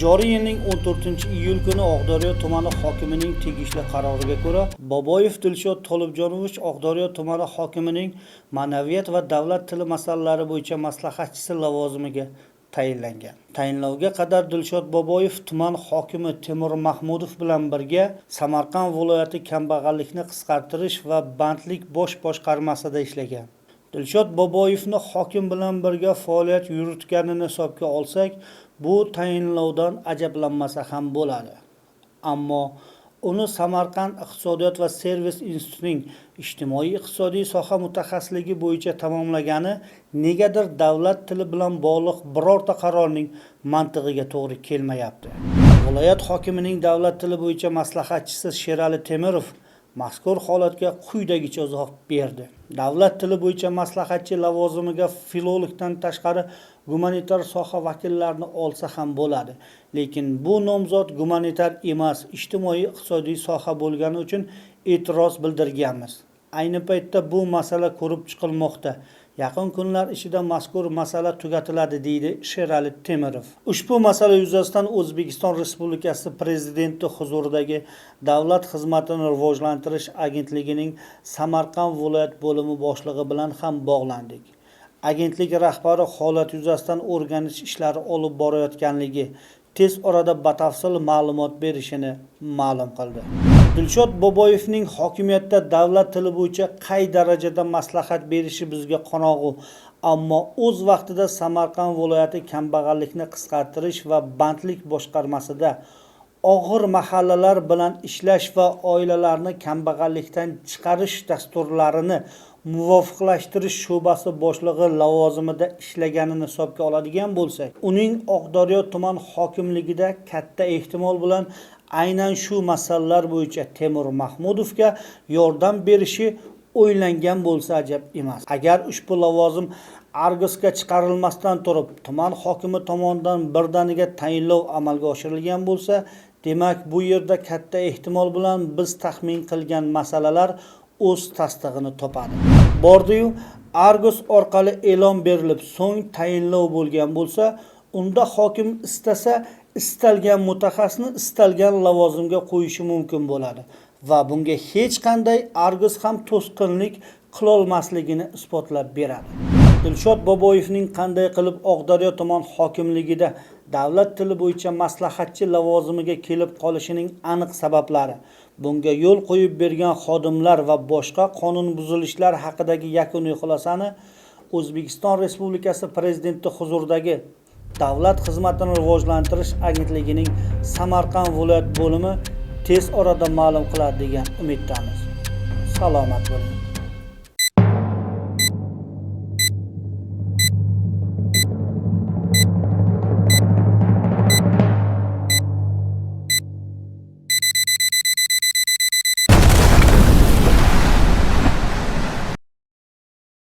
Joriy yilning 14-iyul kuni Oqdaryo tumani hokimining tegishli qaroriga ko'ra, Boboyev Dilshod Tolibjonovich Oqdaryo tumani hokimining ma'naviyat va davlat tili masalalari bo'yicha maslahatchisi lavozimiga tayinlangan. Tayinlovga qadar Dilshod Boboyev tuman hokimi Temur Mahmudov bilan birga Samarqand viloyati kambag'allikni qisqartirish va bandlik bosh boshqarmasida ishlagan. Dilshod Boboyevni hokim bilan birga faoliyat yuritganini hisobga olsak, bu tayinlovdan ajablanmasa ham bo'ladi. Ammo uni Samarqand iqtisodiyot va servis institutining ijtimoiy-iqtisodiy soha mutaxassisligi bo'yicha tamomlagani negadir davlat tili bilan bog'liq birorta qarorning mantig'iga to'g'ri kelmayapti. Viloyat hokimining davlat tili bo'yicha maslahatchisi Sherali Temirov mazkur holatga quyidagicha izoh berdi. Davlat tili bo'yicha maslahatchi lavozimiga filologdan tashqari gumanitar soha vakillarini olsa ham bo'ladi. Lekin bu nomzod gumanitar emas, ijtimoiy-iqtisodiy soha bo'lgani uchun e'tiroz bildirganmiz. Ayni paytda bu masala ko'rib chiqilmoqda. Yaqin kunlar ichida mazkur masala tugatiladi, deydi Sherali Temirov. Ushbu masala yuzasidan O'zbekiston Respublikasi Prezidenti huzuridagi Davlat xizmatini rivojlantirish agentligining Samarqand viloyat bo'limi boshlig'i bilan ham bog'landik. Agentlik rahbari holat yuzasidan o'rganish ishlari olib borayotganligi, tez orada batafsil ma'lumot berishini ma'lum qildi. Dilshod Boboyevning hokimiyatda davlat tili bo'yicha qay darajada maslahat berishi bizga qorong'u, ammo o'z vaqtida Samarqand viloyati kambag'allikni qisqartirish va bandlik boshqarmasida og'ir mahallalar bilan ishlash va oilalarni kambag'allikdan chiqarish dasturlarini muvofiqlashtirish sho'basi boshlig'i lavozimida ishlaganini hisobga oladigan bo'lsak, uning Oqdaryo tuman hokimligida katta ehtimol bilan aynan shu masalalar bo'yicha Temur Mahmudovga yordam berishi o'ylangan bo'lsa ajab emas. Agar ushbu lavozim Argosga chiqarilmasdan turib tuman hokimi tomonidan birdaniga tayinlov amalga oshirilgan bo'lsa, demak, bu yerda katta ehtimol bilan biz taxmin qilgan masalalar o'z tasdig'ini topadi. Bordiyu Argos orqali e'lon berilib, so'ng tayinlov bo'lgan bo'lsa, unda hokim istasa istalgan mutaxassisni istalgan lavozimga qo'yishi mumkin bo'ladi va bunga hech qanday Argos ham to'sqinlik qilolmasligini isbotlab beradi. Dilshod Boboyevning qanday qilib Oqdaryo tuman hokimligida davlat tili bo'yicha maslahatchi lavozimiga kelib qolishining aniq sabablari, bunga yo'l qo'yib bergan xodimlar va boshqa qonun buzilishlar haqidagi yakuniy xulosani O'zbekiston Respublikasi Prezidenti huzuridagi Davlat xizmatini rivojlantirish agentligining Samarqand viloyat bo'limi tez orada ma'lum qiladi degan umiddamiz. Salomat bo'ling.